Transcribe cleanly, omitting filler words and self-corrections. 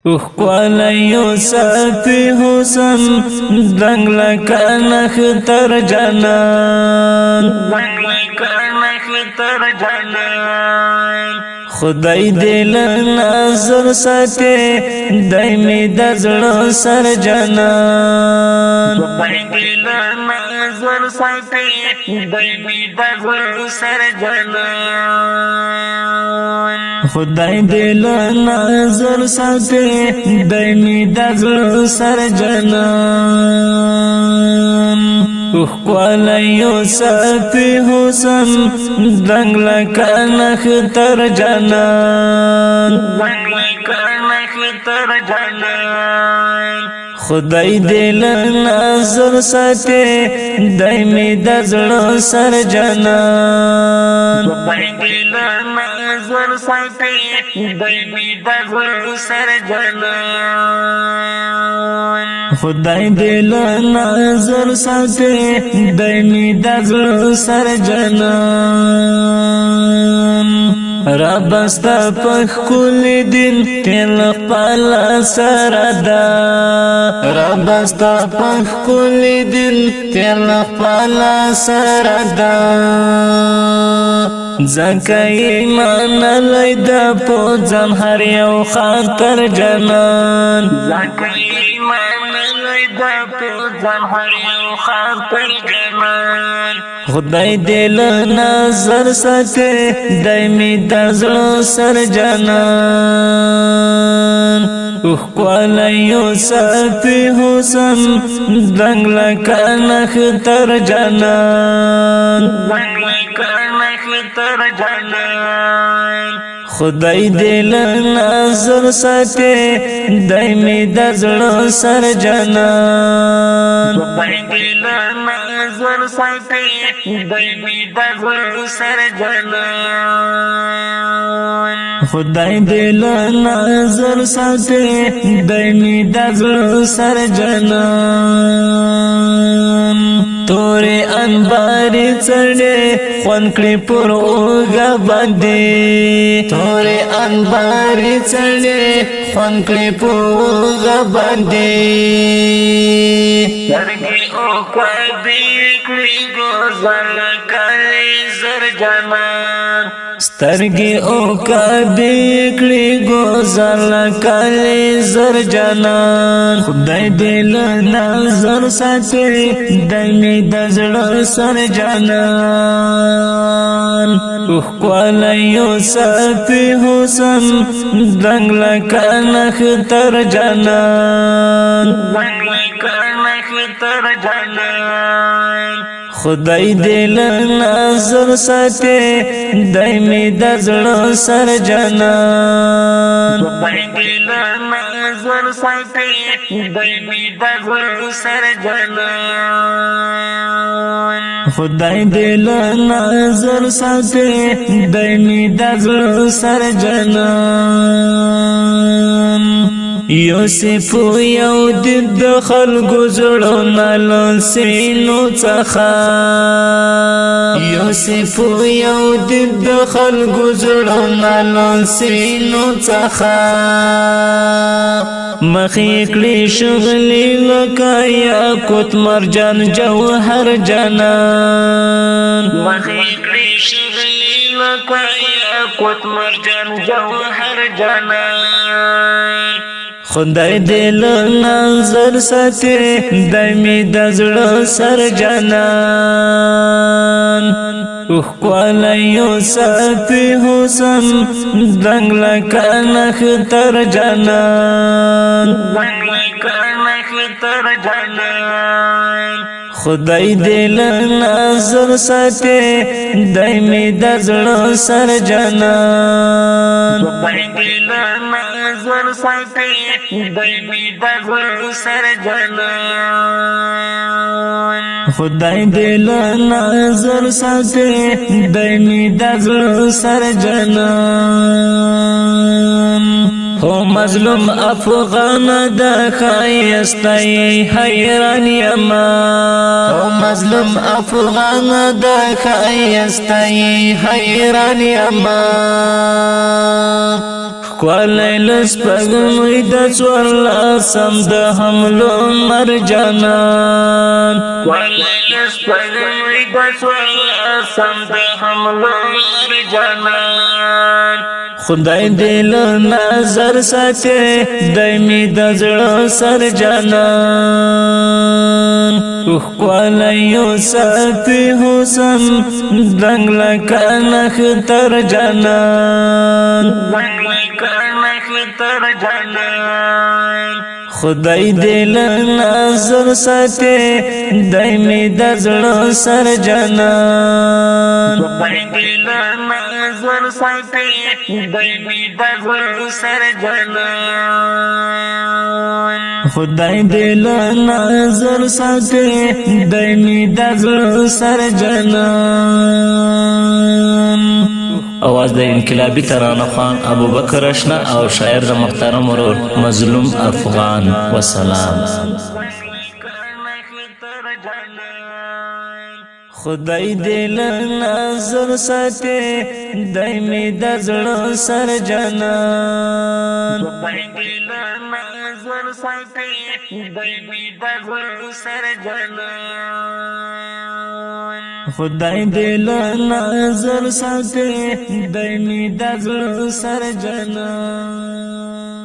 ښکلی یو سپی حسن دنګ لکه نښتر جانان، دنګ لکه نښتر جانان. خدای دې له نظر ساتي، دی مې د زړه سر جانان. خدای دې له نظر ساتي، دی مې د زړه سر جانان. خدای دې له نظر ساتي، دی مې د زړه سر جانان. ښکلی یو سپی حسن دنګ لکه نښتر جانان، دنګ لکه نښتر جانان. خدای دې له نظر ساتي، دی مې د زړه سر جانان. خدای دې له نظر ساتي، دی مې د زړه سر جانان. خدای دې له نظر ساتي، دی مې د زړه سر جانان. رب ستا په ښکلي دین تل خپل سره ده، رب ستا په ښکلي دین تل خپل سره ده. ځکه ایمان لای د په ځان هر یو خاطر جانان، ځکه ایمان لای د په ځان هر یو خاطر جانان. خدای دې له نظر ساتي، دی مې د زړه سر جانان. ښکلی یو سپی حسن دنګ لکه نښتر جانان، دنګ لکه نښتر جانان. خدای دې له نظر ساتي، دی مې د زړه سر جانان. خدای دې له نظر ساتي، دی مې د زړه سر جانان. خدای دې له نظر ساتي، دی مې د زړه سر جانان. تورې انباري څڼې خوند کړي پر اوږه باندې، تورې انباري څڼې خوند کړي پر اوږه باندې. سترګې او کبې کړي ګوزار کلي زر جانان، سترګې او کبې کړي ګوزار کلي زر جانان. خدای دې له نظر ساتي، دی مې د زړه سر جانان. ښکلی یو سپی حسن دنګ لکه نښتر جانان، دنګ لکه نښتر جانان. خدای دې له نظر ساتي، دی مې د زړه سر جانان. خدای دې له نظر ساتي، دی مې د زړه سر جانان. خدای دې له نظر ساتي، دی مې د زړه سر جانان. یوسف یو د خلکو زړونه له سینو څخه، یوسف یو د خلکو زړونه له سینو څخه. مخې کړي شغلې لکه یاقوت مرجان جوهر جانان، مخې کړي شغلې لکه یاقوت مرجان جوهر جانان. خدای دې له نظر ساتي، دی مې د زړه سر جانان. ښکلی یو سپی حسن دنګ لکه نښتر جانان، دنګ لکه نښتر جانان. خدای دې له نظر ساتي، دی مې د زړه سر جانان. خدای دې له نظر ساتي، دی مې د زړه سر جانان. خدای دې له نظر ساتي، دی مې د زړه سر جانان. هو مظلوم افغان د ښایسته حیران یما، هو مظلوم افغان د ښایسته حیران یما. ښکلی له سپوږمۍ د 14 د حملو مرجانان. ښکلی له سپوږمۍ د 14 د حملو مرجانان. خدای دې له نظر ساتي، دی مې د زړه سر جانان. ښکلی یو سپي حسن، دنګ لکه نښتر جانان. دنګ لکه نښتر جانان. خدای دې له نظر ساتي، دی مې د زړه سر جانان. خدای دې له نظر ساتي، دی مې د زړه سر جانان. خدای دې له نظر ساتي، دی مې د زړه سر جانان. اواز د انقلابي ترانه خوان ابوبکر اشنا او شاعر د محترم ورور مظلوم افغان. وسلام. دنګ لکه نښتر جانان. خدای دې له نظر ساتي، دی مې د زړه سر جانان. خدای دې له نظر ساتي، دی مې د زړه سر جانان. خدای دې له نظر ساتي، دی مې د زړه سر جانان.